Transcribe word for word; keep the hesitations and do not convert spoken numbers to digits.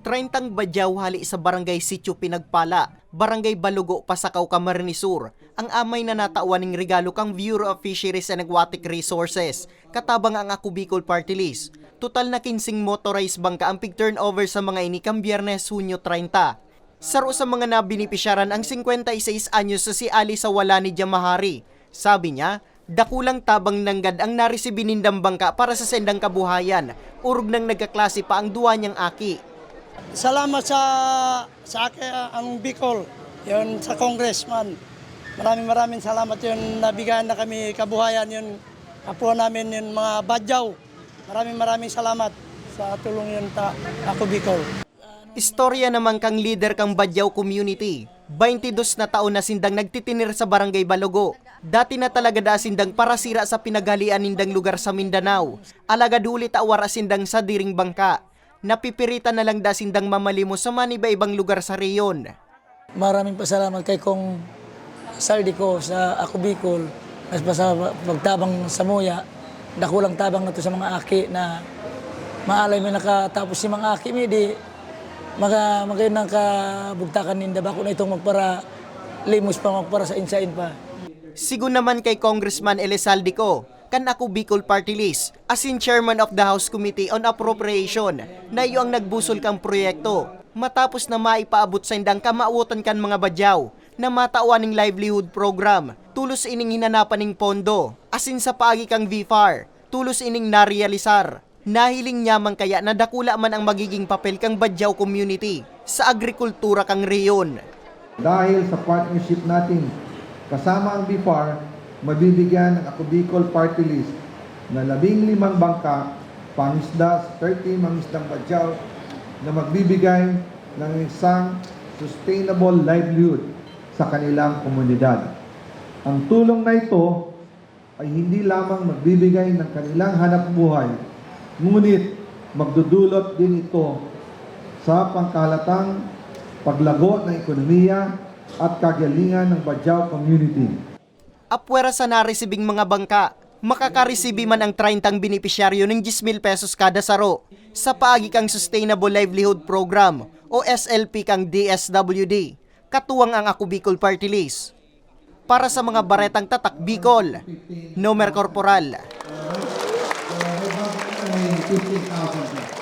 Trentang badyaw hali sa Barangay Sitio Pinagpala, Barangay Balugo, Pasacao, Camarines Sur, ang amay na natawan ning regalo kan Bureau of Fisheries and Aquatic Resources, katabang ang Ako Bicol Party List. Total na kinseng motorized bangka ang pig-turnover sa mga ini kan Byernes, Hunyo treinta. Saro sa mga nabenepisyaran ang singkwenta y seis anyos na si Ali Sawalani Diamahari. Sabi niya, dakulang tabang nanggad ang naresibi nindang bangka para sa saindang kabuhayan, orog nang nagkaklase pa ang duwa niyang aki. Salamat sa, sa aki-, ang Bicol, yun, sa congressman. Maraming, maraming salamat yun, nabigyan na kami kabuhayan yun, apo namin yun, mga badyaw. Maraming, maraming salamat sa tulong yun ta, Ako Bicol. Istorya naman kang lider kang Badyaw Community. Baintidos na taon na sindang nagtitinir sa Barangay Balugo. Dati na talaga daa sindang parasira sa pinaghalian nindang lugar sa Mindanao. Alagad huli ta wara sindang sadiring bangka. Napipiritan na lang daa sindang mamalimos sa maniba-ibang lugar sa rehiyon. Maraming pasalamat kay Kong Saldico sa Ako Bicol, mas pa sa pagtabang samuya, dakulang tabang na to sa mga aki na maalay may nakatapos si mga aki mi, di maka-, magayon ang kabugtakan ninda, bako na itong magparalimos pa, magparasain-sain pa. Sigon naman kay Congressman Elizalde Co, kan Ako Bicol Party List, asin Chairman of the House Committee on Appropriation, na iyo ang nagbusol kan proyekto, matapos na maipaabot saindang kamawotan kan mga badyaw na matawan ning livelihood program, tulos ining hinanapan ning pondo, asin sa paagi kang V FAR, tulos ining narealisar. Nahiling niya man kaya na dakula man ang magiging papel kang Badyaw community sa agrikultura kang rehiyon. Dahil sa partnership natin kasama ang B F A R, mabibigyan ng Ako Bicol Party List na labing limang bangka pangisda sa thirteen mangisdang Badyaw na magbibigay ng isang sustainable livelihood sa kanilang komunidad. Ang tulong na ito ay hindi lamang magbibigay ng kanilang hanapbuhay, ngunit magdudulot din ito sa pangkahalatang paglago ng ekonomiya at kagalingan ng Badyaw community. Apwera sa naresibing mga bangka, makakaresibi man ang treintang benepisyaryo nin diyes mil pesos kada saro sa paagi kan Sustainable Livelihood Program o S L P kan D S W D, katuwang ang Ako Bicol Party List. Para sa mga baretang tatak Bicol, Nomer Corporal.